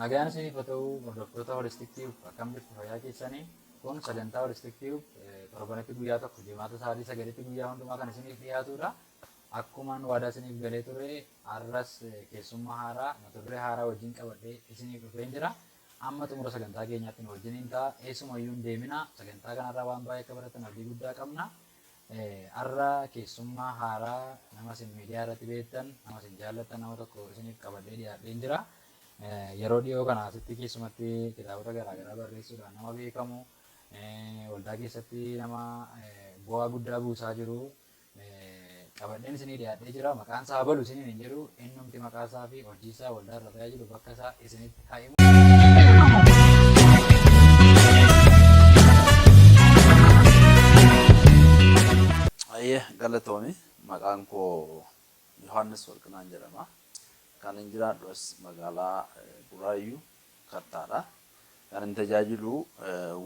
Nagaan isiniif haa ta'u, hordoftoota Holistic Tube. Akkam jirtu? Fayyaa keessanii? Kun sagantaa Holistic Tube torbanitti guyyaa tokko, Jimaata sa'aatii 9tti guyyaa hundumaa kan isiniif dhiyaatudha. Akkuman waadaa isiniif galee ture, har'as keessummaa haaraa mata duree haaraa wajjin qabadhee isiniif dhufeen jira. Amma xumura sagantaa keenyaatti nu wajjiniin ta'a. Eessumayyuu hin deemina. Sagantaa kanarraa waan baay'ee akka baratan abdii guddaa qabna. Har'a keessummaa haaraa, nama isin miidiyaa irratti beektan, nama isin jaallattan, nama tokko isiniif qabadhee dhiyaadheen jira. Yeroo dhiyoo kana asitti keessumatti kitaabota garaagaraa barreessuudhaan nama beekamu, waldaa keessatti nama bu'aa guddaa buusaa jiru qabadheen isinii dhiyaadhee jira. Maqaan isaa abalu isiniin hin jedhu, innumti maqaa isaa fi hojii isaa, waldaa irra tajaajilu, bakka isaa isinitti haa himu. Ayyee, galatoomi. Maqaan koo Yohaannis Warqinaan jedhama. Kan hin jiraadhu as magaalaa Buraayyuu Kattaadha. Kan hin tajaajilu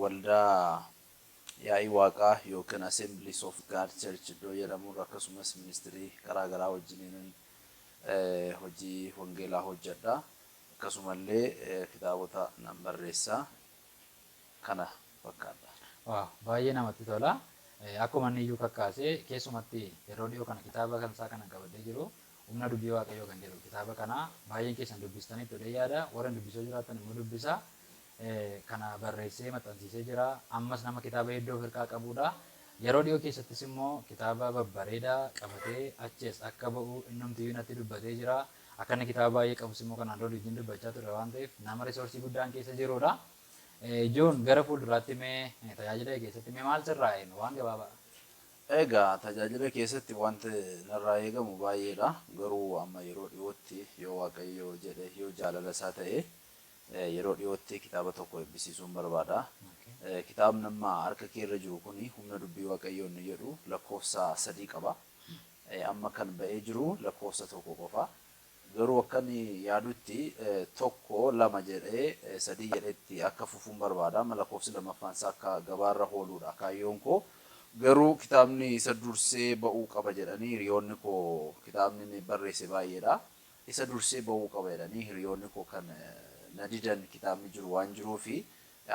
waldaa Yaa'ii Waaqaa yookiin Assemblies of God Church iddoo jedhamurra, akkasumas ministirii garaa garaa wajjiniinan hojii wangeelaa hojjedha. Akkasumallee kitaabota nan barreessa. Kana fakkaata. Wow, baay'ee namatti tola. Akkuma inni iyyuu kakkaase, keessumatti yeroo dhiyoo kana kitaaba kan isaa kanan qabadhee jiru, Humna Dubbii Waaqayyoo kan jedhu, kitaaba kana baay'een keessan dubbistaniittu jedhee yaada. Warra hin dubbisoo jiraattan immoo dubbisa. Kana barreessee maxxansiisee jira. Ammas nama kitaaba hedduu of hirkaa qabuudha. Yeroo dhiyoo keessattis immoo kitaaba babbareedaa qabatee achi as akka ba'u innumtiyyuu natti dubbatee jira. Akka inni kitaaba baay'ee qabus immoo kanaan dura wajjin dubbachaa turre waan ta'eef, nama resource guddaan keessa jiruudha. Joon, gara fuulduraatti mee tajaajila kee keessatti mee maal sirraa eegna, waan gabaabaa? Egaa tajaajila keessatti wanti narraa eegamu baay'eedha. Garuu amma yeroo dhiyootti, yoo Waaqayyo jedhe, yoo jaalala isaa ta'e, yeroo dhiyootti kitaaba tokko eebbisiisuun barbaada. Kitaabni amma harka kee irra jiru kuni, Humna Dubbii Waaqayyoo inni jedhu, lakkoofsa 3 qaba. Amma kan ba'ee jiru lakkoofsa 1 qofa. Garuu akkan yaadutti 1, 2 jedhee, 3 jedheetti akka fufuun barbaada. Amma lakkoofsi lammaffaan isaa akka gabaarra ooluudha kaayyoon koo. Garuu kitaabni isa dursee ba'uu qaba jedhanii hiriyoonni koo, kitaabni inni barreesse baay'eedha. Isa dursee ba'uu qaba jedhanii hiriyoonni koo kan na didan kitaabni jiru waan jiruufi,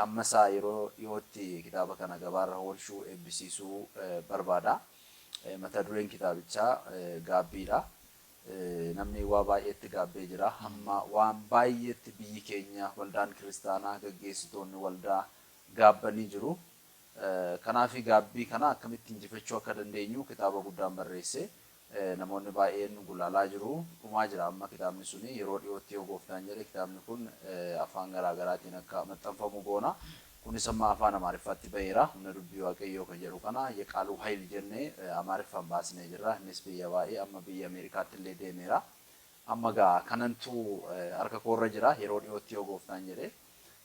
amma isaa yeroo dhiyootti kitaaba kana gabaarra oolchuu, eebbisiisuu barbaada. Mata dureen kitaabichaa Gaabbiidha. Namni waa baay'eetti gaabbee jira. Hamma waan baay'eetti biyyi keenya, waldaan kiristaanaa, gaggeessitoonni waldaa gaabbanii jiru. Kanaaf gaabbii kana akkamitti injifachuu akka dandeenyu kitaaba guddaan barreesse. Namoonni baay'een gulaalaa jiru. Dhumaa jira amma kitaabni suni. Yeroo dhiyootti, yoo Gooftaan jedhe, kitaabni kun afaan garaa garaatiin akka maxxanfamu goona. Kunis amma afaan Amaariffaatti ba'eera. Humna Dubbii Waaqayyoo kan jedhu kana Yeqaaluu Hayil jennee Amaariffaan baasnee jirra. Innis biyya baay'ee, amma biyya Ameerikaatti illee deemeera. Amma egaa kanantu harka koorra jira. Yeroo dhiyootti, yoo Gooftaan jedhe,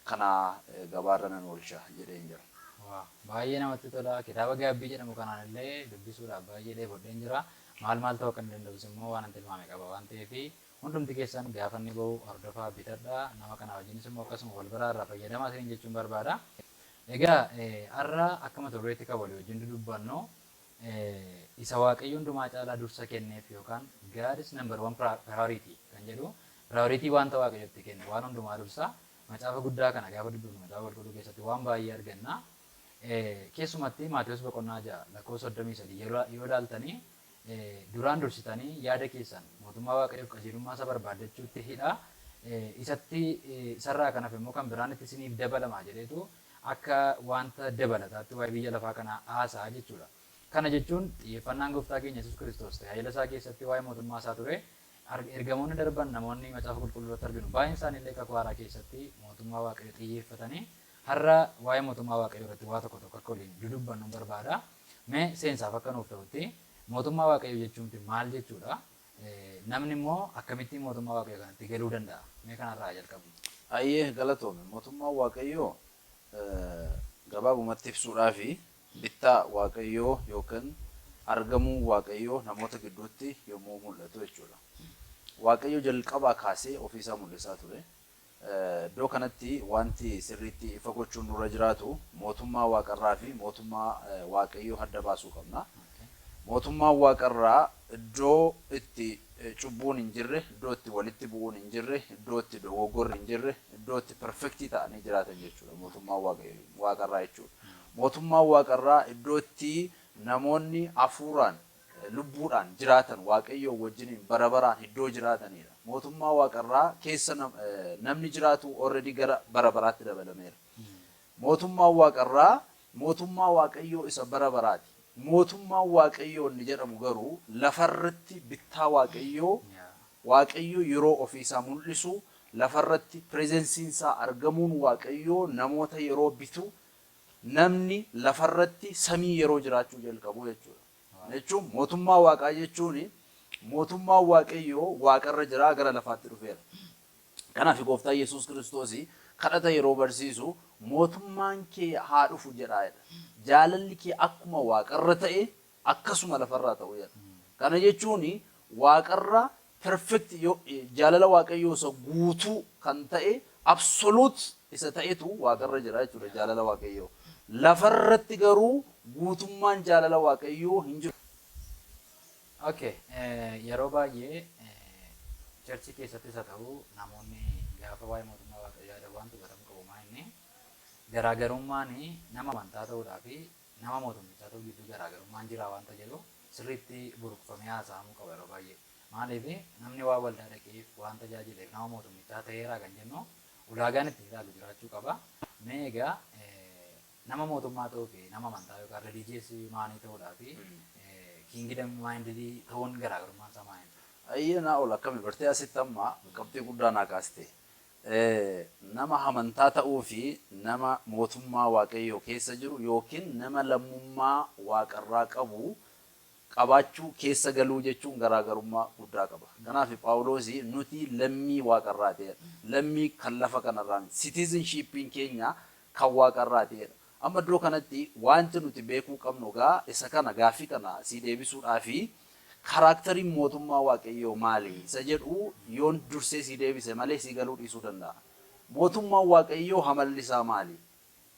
kana gabaarra nan oolcha jedheen jira. Wow, baay'ee namatti tola. Kitaaba Gaabbii jedhamu kanaan illee dubbisuudhaaf baay'ee dheebodheen jira. Maal maal ta'uu akka inni danda'us immoo waanan tilmaame qaba waan ta'eef, hundumti keessan gaafa inni ba'u hordofaa, bitadhaa, nama kanaa wajjinis immoo akkasuma wal baraa, irraa fayyadamaa isiniin jechuun barbaada. Egaa har'a akka mata dureetti kan walii wajjin dudubbannu isa Waaqayyo hundumaa caalaa dursa kenneef yookaan God's number one priority kan jedhu, priority wanta Waaqayyo itti kenne waan hundumaa dursa. Macaafa guddaa kana gaafa dubbifnu, Macaafa Qulqulluu keessatti waan baay'ee arganna. Keessumatti Maatewos boqonnaa 6 lakkoofsa 33 yoo ilaaltanii, duraan dursitanii yaada keessan mootummaa Waaqayyoof qajeelummaa isaa barbaaddachuutti hidhaa, isatti isarraa kan hafe immoo kan biraan itti isiniif dabalama jedheetu akka wanta dabalataatti waa'ee biyya lafaa kanaa haasa'a jechuudha. Kana jechuun xiyyeeffannaan Gooftaa keenya Yesuus Kiristoos tajaajila isaa keessatti waa'ee mootummaa isaa ture. Ergamoonni darban, namoonni Macaafa Qulqulluu irratti arginu baay'een isaanii illee Kakuu Haaraa keessatti mootummaa Waaqayyoo xiyyeeffatanii. Har'a waa'ee mootummaa Waaqayyoo irratti waa tokko tokko akka waliin dudubbannuun barbaada. Mee seensaaf akka nuuf ta'utti, mootummaa Waaqayyoo jechuumti maal jechuudha? Namni immoo akkamittiin mootummaa Waaqayyoo kanatti galuu danda'a? Mee kanarraa haa jalqabnu. Hayyee, galatoomi. Mootummaan Waaqayyoo gabaabumatti ibsuudhaafi, bittaa Waaqayyoo yookiin argamuu Waaqayyoo namoota gidduutti yommuu mul'atu jechuudha. Waaqayyo jalqabaa kaasee ofii isaa mul'isaa ture. Iddoo kanatti wanti sirriitti ifa gochuun nurra jiraatu, mootummaa waaqarraa fi mootummaa Waaqayyoo adda baasuu qabna. Mootummaan waaqarraa iddoo itti cubbuun hin jirre, iddoo itti walitti bu'uun hin jirre, iddoo itti dogoggorri hin jirre, iddoo Iddoo itti perfect ta'anii jiraatan jechuudha mootummaan waaqarraa jechuudha. Mootummaan waaqarraa iddoo itti namoonni hafuuraan, lubbuudhaan jiraatan, Waaqayyoo wajjiniin bara baraan iddoo jiraatanidha. Mootummaa waaqarraa keessa namni jiraatu already gara bara baraatti dabalameera. Mootummaan waaqarraa mootummaa Waaqayyoo isa bara baraati. Mootummaan Waaqayyoo inni jedhamu garuu lafarratti bittaa Waaqayyoo, Waaqayyo yeroo ofiisaa mul'isu, lafarratti presenceiin isaa argamuun, Waaqayyoo namoota yeroo bitu, namni lafarratti samii yeroo jiraachuu jalqabu jechuudha. Jechuun mootummaa waaqaa jechuun mootummaan Waaqayyoo waaqarra jiraa gara lafaatti dhufeera. Kanaaf Gooftaa Yesuus Kiristoos kadhata yeroo barsiisu "Mootummaan kee haa dhufu" jedhaa jedha. "Jaalalli kee akkuma waaqarra ta'e akkasuma lafarraa ta'u" jedha. Kana jechuun waaqarra perfect jaalala Waaqayyoo isa guutuu kan ta'e, absolute isa ta'etu waaqarra jira jechuudha, jaalala Waaqayyoo. Lafarratti garuu guutummaan jaalala Waaqayyoo hin jiru. Okay, yeroo baay'ee churchii keessattis haa ta'u, namoonni gaafa waa'ee mootummaa Waaqayyoo yaadan wanti hubatamuu qabu maa inni garaagarummaan nama amantaa ta'uudhaa fi nama mootummichaa ta'uu gidduu garaagarummaan jira wanta jedhu sirriitti buruqfamee haasa'amuu qaba yeroo baay'ee. Maaliif, namni waan waldaa dhaqeef, waan tajaajileef nama mootummichaa ta'eeraa kan jennu ulaagaan ittiin ilaalu jiraachuu qaba. Mee egaa nama mootummaa ta'uu fi nama amantaa yookaan religious manii ta'uudhaa fi kingdom minded ta'uun garaagarummaan isaa maali? Ayyee, naa ol akkami bartee asitti amma qabxii guddaa naa kaaste. Nama amantaa ta'uu fi nama mootummaa Waaqayyoo keessa jiru yookiin nama lammummaa waaqarraa qabu qabaachuu keessa galuu jechuun garaagarummaa guddaa qaba. Kanaaf Phaawulos "Nuti lammii waaqarraa ta'edha. Lammii kan lafa kanarraa miti. Citizenshipiin keenya kan waaqarraa ta'edha." Amma iddoo kanatti wanti nuti beekuu qabnu gaa isa kana, gaaffii kana si deebisuudhaa fi characteriin mootummaa Waaqayyoo maali isa jedhu yoon dursee si deebise malee si galuu dhiisuu danda'a. Mootummaan Waaqayyoo amalli isaa maali?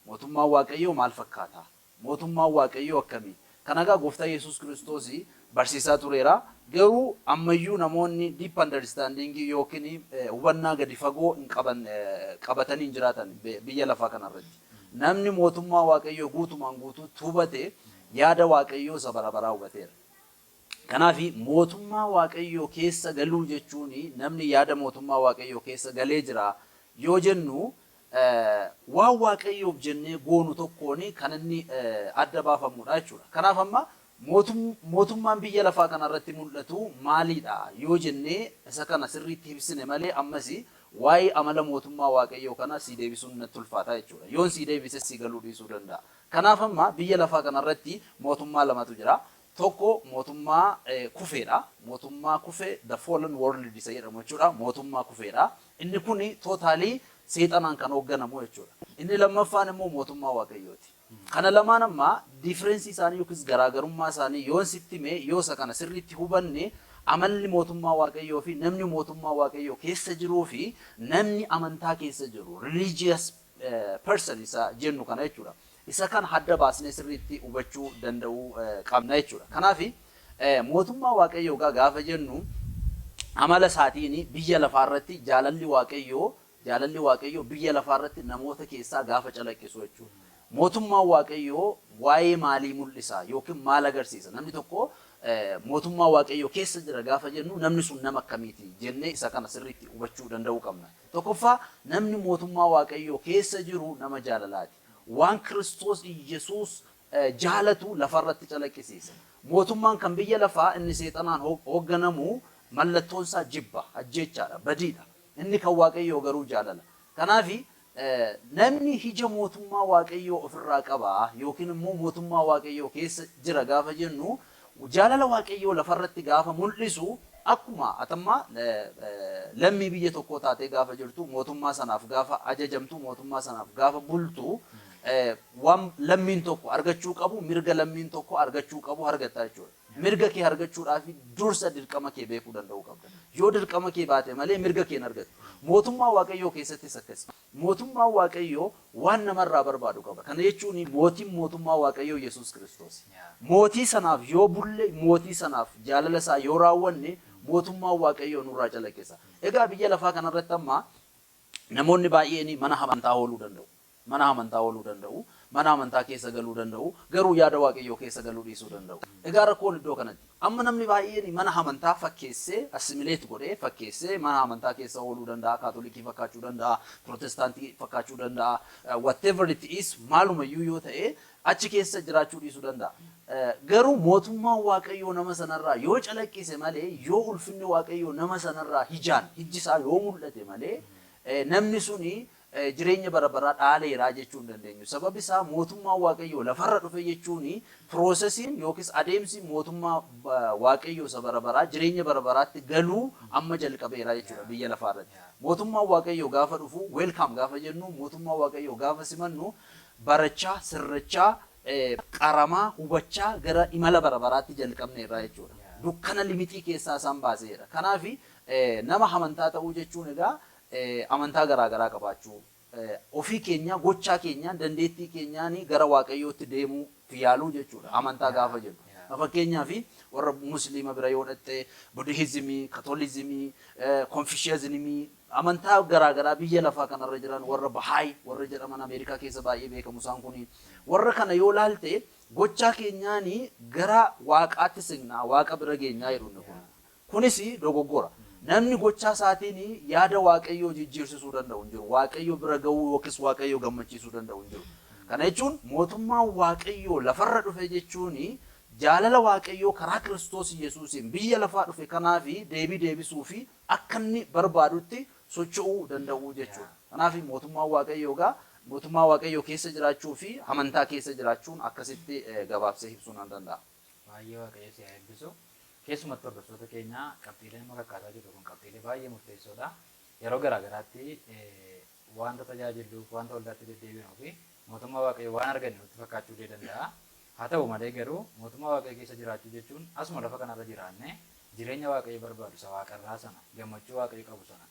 Mootummaan Waaqayyoo maal fakkaata? Mootummaan Waaqayyoo akkamii? Kana egaa Gooftaa Yesuus Kiristoos barsiisaa tureera. Garuu ammayyuu namoonni deep understanding yookiin hubannaa gadi fagoo hin qaban, qabatanii hin jiraatan biyya lafaa kanarratti. Namni mootummaa Waaqayyoo guutumaan guutuutti hubate yaada Waaqayyoo isa bara baraa hubateera. Kanaaf mootummaa Waaqayyoo keessa galuu jechuun, namni yaada mootummaa Waaqayyoo keessa galee jira yoo jennu, waan Waaqayyoof jennee goonu tokkoon kan inni adda baafamudha jechuudha. Kanaaf amma mootummaan biyya lafaa kanarratti mul'atu maalidha yoo jennee isa kana sirriitti ibsine malee, ammas waa'ee amala mootummaa Waaqayyoo kana si deebisuun natti ulfaata jechuudha. Yoon si deebise si galuu dhiisuu danda'a. Kanaaf amma biyya lafaa kanarratti mootummaa lamatu jira. Tokko mootummaa kufeedha. Mootummaa kufee, the fallen world isa jedhamu jechuudha. Mootummaa kufeedha. Inni kuni totally seexanaan kan hoogganamu jechuudha. Inni lammaffaan immoo mootummaa Waaqayyooti. Kana lamaan amma difference isaanii yookiis garaagarummaa isaanii yoon sitti hime, yoo isa kana sirriitti hubanne, amalli mootummaa Waaqayyoo fi namni mootummaa Waaqayyoo keessa jiruu fi namni amantaa keessa jiru, religious person isa jennu kana jechuudha. Isa kana adda baasnee sirriitti hubachuu danda'uu qabna jechuudha. Kanaaf mootummaa Waaqayyoo gaafa jennu, amala isaatiin biyya lafaarratti jaalalli Waaqayyoo biyya lafaarratti namoota keessaa gaafa calaqqisu jechuudha. Mootummaan Waaqayyoo waa'ee maalii mul'isa yookiin maal agarsiisa? Namni tokko mootummaa Waaqayyoo keessa jira gaafa jennu, namni sun nama akkamiiti jennee isa kana sirriitti hubachuu danda'uu qabna. Tokkoffaa, namni mootummaa Waaqayyoo keessa jiru nama jaalalaati. Waan Kiristoos Iyyasuus jaalatu lafarratti calaqqisiisa. Mootummaan kan biyya lafaa inni seexanaan hoogganamu mallattoon isaa jibba, ajjeechaadha, badiidha. Inni kan Waaqayyoo garuu jaalala. Kanaafi namni ija mootummaa Waaqayyoo ofirraa qaba yookiin immoo mootummaa Waaqayyoo keessa jira gaafa jennu, jaalala Waaqayyoo lafarratti gaafa mul'isu, akkuma atamma lammii biyya tokkoo taatee gaafa jirtu, mootummaa sanaaf gaafa ajajamtu, mootummaa sanaaf gaafa bultu, waan lammiin tokko argachuu qabu, mirga lammiin tokko argachuu qabu argatta jechuudha. Mirga kee argachuudhaaf dursa dirqama kee beekuu danda'uu qabda. Yoo dirqama kee baate malee mirga kee hin argattu. Mootummaa Waaqayyoo keessattis akkasi. Mootummaan Waaqayyoo waan namarraa barbaadu qaba. Kana jechuun mootiin mootummaa Waaqayyoo Yesuus Kiristoos. Mootii sanaaf yoo bulle, mootii sanaaf jaalala isaa yoo raawwanne, mootummaan Waaqayyoo nurraa calaqqisa. Egaa biyya lafaa kanarratti amma Namoonni baay'een mana amantaa ooluu danda'u. Mana amantaa ooluu danda'u. Mana amantaa keessa galuu danda'u. Garuu yaada Waaqayyoo keessa galuu dhiisuu danda'u. Egaa rakkoon iddoo kanatti. Amma namni baay'een mana amantaa fakkeessee, assimilate godhee fakkeessee mana amantaa keessa ooluu danda'a. Kaatolikii fakkaachuu danda'a. Pirootestaantii fakkaachuu danda'a. Whatever it is, maalumayyuu yoo ta'e, achi keessa jiraachuu dhiisuu danda'a. Garuu mootummaan Waaqayyoo nama sanarraa yoo calaqqise malee, yoo ulfinni Waaqayyoo nama sanarraa hijaan hijji isaa yoo mul'ate malee, namni suni jireenya bara baraa dhaaleeraa jechuu hin dandeenyu. Sababi isaa mootummaan Waaqayyoo lafarra dhufe jechuun processiin yookiis adeemsi mootummaa Waaqayyoo isa bara baraa, jireenya bara baraatti galuu amma jalqabeera jechuudha biyya lafaa irratti. Mootummaan Waaqayyoo gaafa dhufu, welcome gaafa jennu, mootummaa Waaqayyoo gaafa simannu, barachaa, sirrachaa, qaramaa, hubachaa gara imala bara baraatti jalqabneerra jechuudha. Dukkana limixii keessaa isaan baaseera. Kanaaf nama amantaa ta'uu jechuun egaa amantaa garaa garaa qabaachuu, ofii keenya gochaa keenyaan, dandeettii keenyaan gara Waaqayyootti deemuu fi yaaluu jechuudha amantaa gaafa jennu. Fakkeenyaaf warra Musliima bira yoo dhaqxe, Budihizimii, Katoolizimii, Konfishiyaazimii, amantaa garaa garaa biyya lafaa kanarra jiran, warra Bahaay warra jedhaman Ameerikaa keessa baay'ee beekamu isaan kuni. Warra kana yoo laalte, gochaa keenyaan gara Waaqaatti siqnaa, Waaqa bira geenyaa jedhu inni kun. Kunis dogoggora. Namni gochaa isaatiin yaada Waaqayyoo jijjiirsisuu danda'u hin jiru. Waaqayyo bira ga'uu yookiis Waaqayyo gammachiisuu danda'u hin jiru. Kana jechuun mootummaan Waaqayyoo lafarra dhufe jechuun jaalala Waaqayyoo karaa Kiristoos Yesuusiin biyya lafaa dhufe kanaaf deebii deebisuu fi akka inni barbaadutti socho'uu danda'uu jechuudha. Kanaaf mootummaan Waaqayyoo egaa mootummaa Waaqayyoo keessa jiraachuu fi amantaa keessa jiraachuun akkasitti gabaabsee ibsuu nan danda'a. Baay'ee Waaqayyo si haa eebbisu. Keessumattuu hordoftoota keenya, qabxiileen amma kakkaasaa jirru kun qabxiilee baay'ee murteessoodha. Yeroo garaa garaatti wanta tajaajilluuf, wanta waldaatti deddeebinuu fi mootummaa Waaqayyoo waan arganne nutti fakkaachuu illee danda'a. Haa ta'u malee garuu mootummaa Waaqayyoo keessa jiraachuu jechuun asuma lafa kanarra jiraannee jireenya Waaqayyo barbaadu isa waaqarraa sana, gammachuu Waaqayyo qabu sana,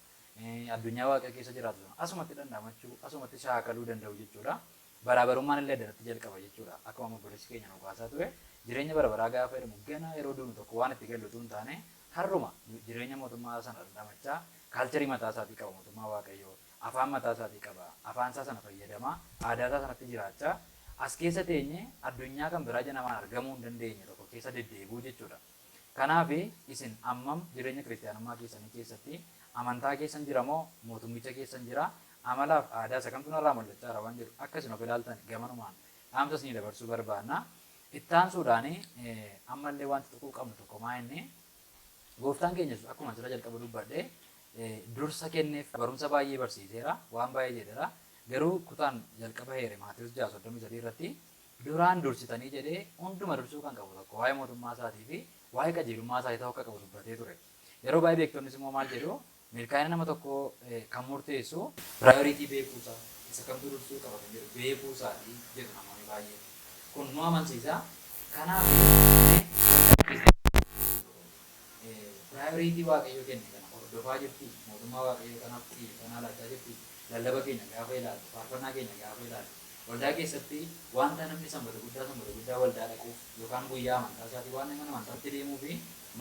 addunyaa Waaqayyo keessa jiraatu sana asumatti dhandhamachuu, asumatti shaakaluu danda'u jechuudha. Baraabarummaan illee addanatti jalqaba jechuudha. Akkuma obboleessi keenya nu kaasaa ture, jireenya barabaraa gaafa jedhamu ganaa yeroo duunu tokko waan itti gallu utuu hin taane, har'uma jireenya mootummaa sana dhandhamachaa, culture mataa isaatii qaba mootummaa Waaqayyoo, afaan mataa isaatii qaba, afaan isaa sana fayyadamaa, aadaa isaa sanatti jiraachaa, as keessa teenye addunyaa kan biraa ija namaan argamuu hin dandeenye tokko keessa deddeebi'uu jechuudha. Kanaaf isin ammam jireenya kiristiyaanummaa keessanii keessatti amantaa keessan jira moo mootummicha keessan jira, amalaaf aadaa isa kamtu narraa mul'achaa jira waan jedhu akka isin of ilaaltan gamanumaan dhaamsa isinii dabarsuu barbaanna. Ittaansuudhaan ammallee wanti tuquu qabnu tokko maa inni, Gooftaan keenya Yesuus akkuma sila jalqaba dubbadhe dursa kenneef barumsa baay'ee barsiiseera, waan baay'ee jedheera. Garuu kutaan jalqaba heere Maatewos 6:33 irratti duraan dursitanii jedhee, hunduma dursuu kan qabu tokko waa'ee mootummaa isaatii fi waa'ee qajeelummaa isaatii ta'uu akka qabu dubbatee ture. Yeroo baay'ee beektonnis immoo maal jedhu? Milkaa'ina nama tokkoo kan murteessu priority beekuusaa, isa kamtu dursuu qaba kan jedhu beekuu isaatii jedhu namoonni baay'een. Kun nu amansiisa. Kanaaf mee waldaan kiristaanaa priority Waaqayyo kenne kana hordofaa jirtii? Mootummaa Waaqayyoo kanaaf xiyyeeffannaa laachaa jirtii? Lallaba keenya gaafa ilaallu, faarfannaa keenya gaafa ilaallu, waldaa keessatti wanta namni Sanbata guddaa Sanbata guddaa waldaa dhaquuf yookaan guyyaa amantaa isaatii waan mana amantaatti deemuu fi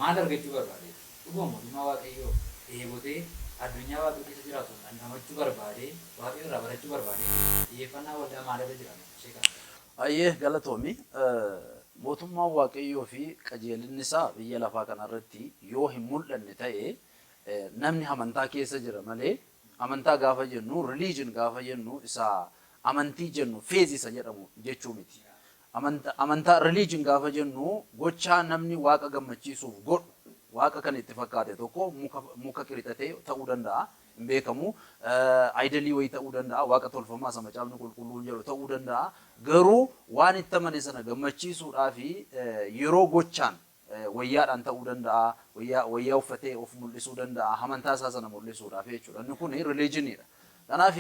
maal argachuu barbaadeeti? Dhuguma mootummaa Waaqayyoo dheebotee, addunyaa Waaqayyo keessa jiraatu sana dhandhamachuu barbaadee, Waaqayyo irraa barachuu barbaadeeti? Xiyyeeffannaa waldaa maalirra jira mee ishee kana? Hayyee, galatoomi. Mootummaan Waaqayyoo fi qajeelinni isaa biyya lafaa kanarratti yoo hin mul'anne ta'e, namni amantaa keessa jira malee, amantaa gaafa jennu, religion gaafa jennu, isa amantii jennu, faith isa jedhamu jechuu miti. Amantaa, religion gaafa jennu, gochaa namni Waaqa gammachiisuuf godhu, Waaqa kan itti fakkaate tokko muka qirixatee ta'uu danda'a, hin beekamu. Idolii wayii ta'uu danda'a, waaqa tolfamaa isa Macaafni Qulqulluun jedhu ta'uu danda'a. Garuu waan itti amane sana gammachiisuudhaaf yeroo gochaan, wayyaadhaan ta'uu danda'a, wayyaa uffatee of mul'isuu danda'a, amantaa isaa sana mul'isuudhaaf jechuudha. Inni kun religioniidha. Kanaaf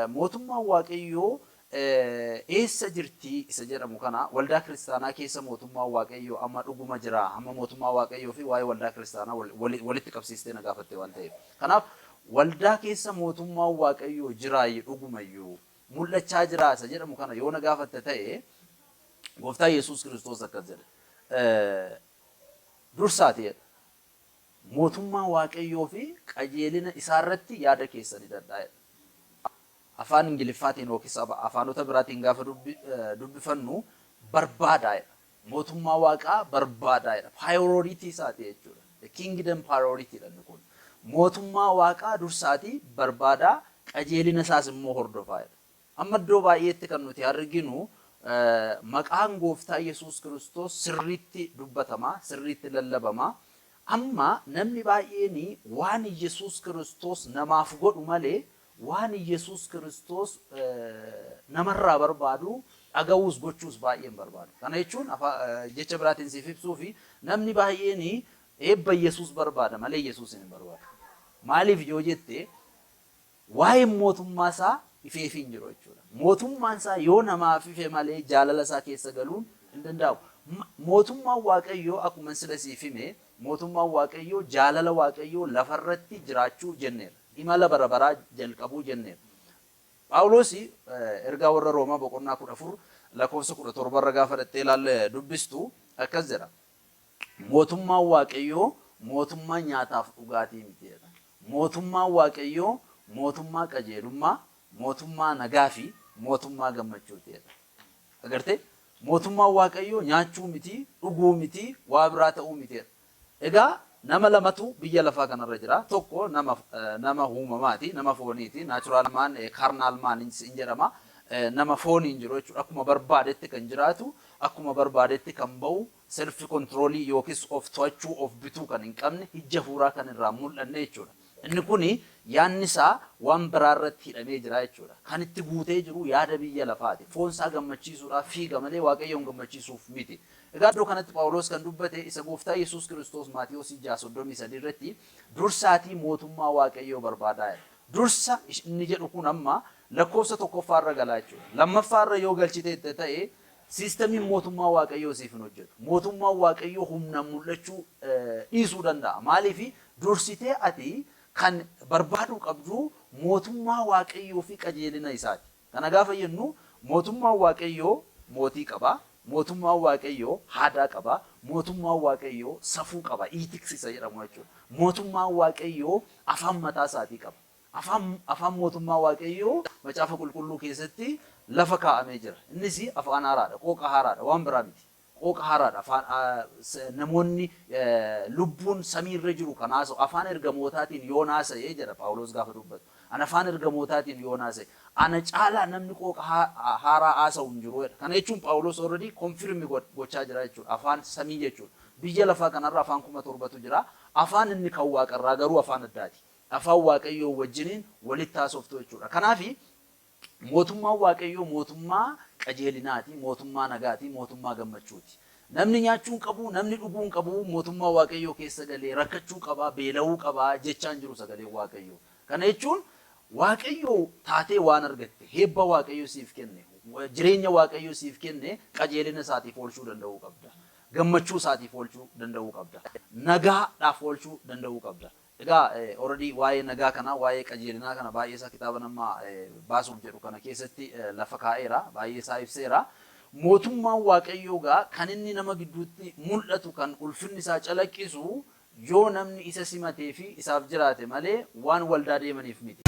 mootummaan Waaqayyoo eessa jirti isa jedhamu kana, waldaa kiristaanaa keessa mootummaan Waaqayyoo amma dhuguma jira, amma mootummaa Waaqayyoo fi waa'ee waldaa kiristaanaa walitti qabsiistee na gaafatte waan ta'eef. Kanaaf waldaa keessa mootummaan Waaqayyoo jiraayi, dhugumayyuu mul'achaa jira isa jedhamu kana yoo na gaafatte ta'e, Gooftaa Yesuus Kiristoos akkas jedhe. Dursaati jedha. Mootummaa Waaqayyoo fi qajeelina isaa irratti yaada keessan hidhadhaa jedha. Afaan Ingiliffaatiin yookiis afaanota biraatiin gaafa dubbifannu barbaadaa jedha. Mootummaa Waaqaa barbaadaa jedha. Priority isaati jechuudha. The kingdom priority dha inni kun. Mootummaa Waaqaa dursaatii barbaadaa, qajeelina isaas immoo hordofaa jedha. Amma iddoo baay'eetti kan nuti arginu maqaan Gooftaa Yesuus Kiristoos sirriitti dubbatama, sirriitti lallabama. Amma namni baay'een waan Yesuus Kiristoos namaaf godhu malee waan Yesuus Kiristoos namarraa barbaadu dhaga'uus gochuus baay'ee hin barbaadu. Kana jechuun jecha biraatiin siif ibsuufi, namni baay'een eebba Yesuus barbaada malee Yesuusin hin barbaadu. Maaliif yoo jette, waa'een mootummaa isaa ifeefii hin jiru jechuudha. Mootummaan isaa yoo namaaf ife malee jaalala isaa keessa galuun hin danda'amu. Mootummaan Waaqayyoo, akkuma sila siif hime, mootummaan Waaqayyoo jaalala Waaqayyoo lafarratti jiraachuu jenneera. Imala bara baraa jalqabuu jenneera. Phaawulos ergaa warra Roomaa boqonnaa 14 lakkoofsa 17 irra gaafa dhattee ilaalle dubbistu akkas jedha. Mootummaan Waaqayyoo mootummaa nyaataaf dhugaatii miti jedha. Mootummaan Waaqayyoo mootummaa qajeelummaa, mootummaa nagaa fi mootummaa gammachuuti jedha. Agartee? Mootummaan Waaqayyoo nyaachuu miti, dhuguu miti, waa biraa ta'uu miti jedha. Egaa nama lamatu biyya lafaa kanarra jira. Tokko nama uumamaati, nama fooniiti, natural man, carnal man hin jedhama. Nama fooniin jiru jechuudha. Akkuma barbaadetti kan jiraatu, akkuma barbaadetti kan ba'u, self control yookiis of to'achuu, of bituu kan hin qabne, hijja hafuuraa kan irraa mul'anne jechuudha. Inni kuni yaadni isaa waan biraa irratti hidhamee jira jechuudha. Kan itti guutee jiru yaada biyya lafaati. Foon isaa gammachiisuudhaaf fiiga malee Waaqayyoon gammachiisuuf miti. Egaa iddoo kanatti Phaawulos kan dubbate isa Gooftaa Yesuus Kiristoos Maatiyos 6:33 irratti dursaatii mootummaa Waaqayyoo barbaadaa jedha. Dursa inni jedhu kun amma lakkoofsa tokkoffaa irra galaa jechuudha. Lammaffaa irra yoo galchiteette ta'e, siistamiin mootummaa Waaqayyoo siif hin hojjetu. Mootummaan Waaqayyoo humnaan mul'achuu dhiisuu danda'a. Maaliif? Dursitee ati kan barbaaduu qabdu mootummaa Waaqayyoo fi qajeelina isaati. Kana gaafa jennu, mootummaan Waaqayyoo mootii qaba. Mootummaan Waaqayyoo aadaa qaba. Mootummaan Waaqayyoo safuu qaba. Ethics isa jedhamu jechuudha. Mootummaan Waaqayyoo afaan mataa isaatii qaba. Afaan mootummaa Waaqayyoo Macaafa Qulqulluu keessatti lafa kaa'amee jira. Innis afaan haaraadha. Qooqa haaraadha. Waan biraa miti. Qooqa haaraadha. Afaan namoonni lubbuun samiirra jiru kan haasa'u afaan ergamootaatiin yoon haasa'e jedha Phaawulos gaafa dubbatu. Ana afaan ergamootaatiin yoon haasa'e, ana caalaa namni qooqa haaraa haasa'u hin jiru jedha. Kana jechuun Phaawulos already confirm gochaa jira jechuudha. Afaan samii jechuudha. Biyya lafaa kanarra afaan 7,000tu jira. Afaan inni kan waaqarraa garuu afaan addaati. Afaan Waaqayyoo wajjiniin walitti haasoftu jechuudha. Kanaafi mootummaan Waaqayyoo mootummaa qajeelinaati, mootummaa nagaati, mootummaa gammachuuti. Namni nyaachuu hin qabu, namni dhuguu hin qabu, mootummaa Waaqayyoo keessa galee rakkachuu qaba, beela'uu qaba jechaa hin jiru sagaleen Waaqayyoo. Kana jechuun Waaqayyoo taatee waan argatte, heebba Waaqayyo siif kenne, jireenya Waaqayyo siif kenne qajeelina isaatiif oolchuu danda'uu qabda. Gammachuu isaatiif oolchuu danda'uu qabda. Nagaadhaaf oolchuu danda'uu qabda. Egaa already waa'ee nagaa kana, waa'ee qajeelinaa kana baay'ee isaa kitaaba nama baasuuf jedhu kana keessatti lafa kaa'eera, baay'ee isaa ibseera. Mootummaan Waaqayyoo gaa kan inni nama gidduutti mul'atu, kan ulfinni isaa calaqqisu, yoo namni isa simatee fi isaaf jiraate malee waan waldaa deemaniif miti.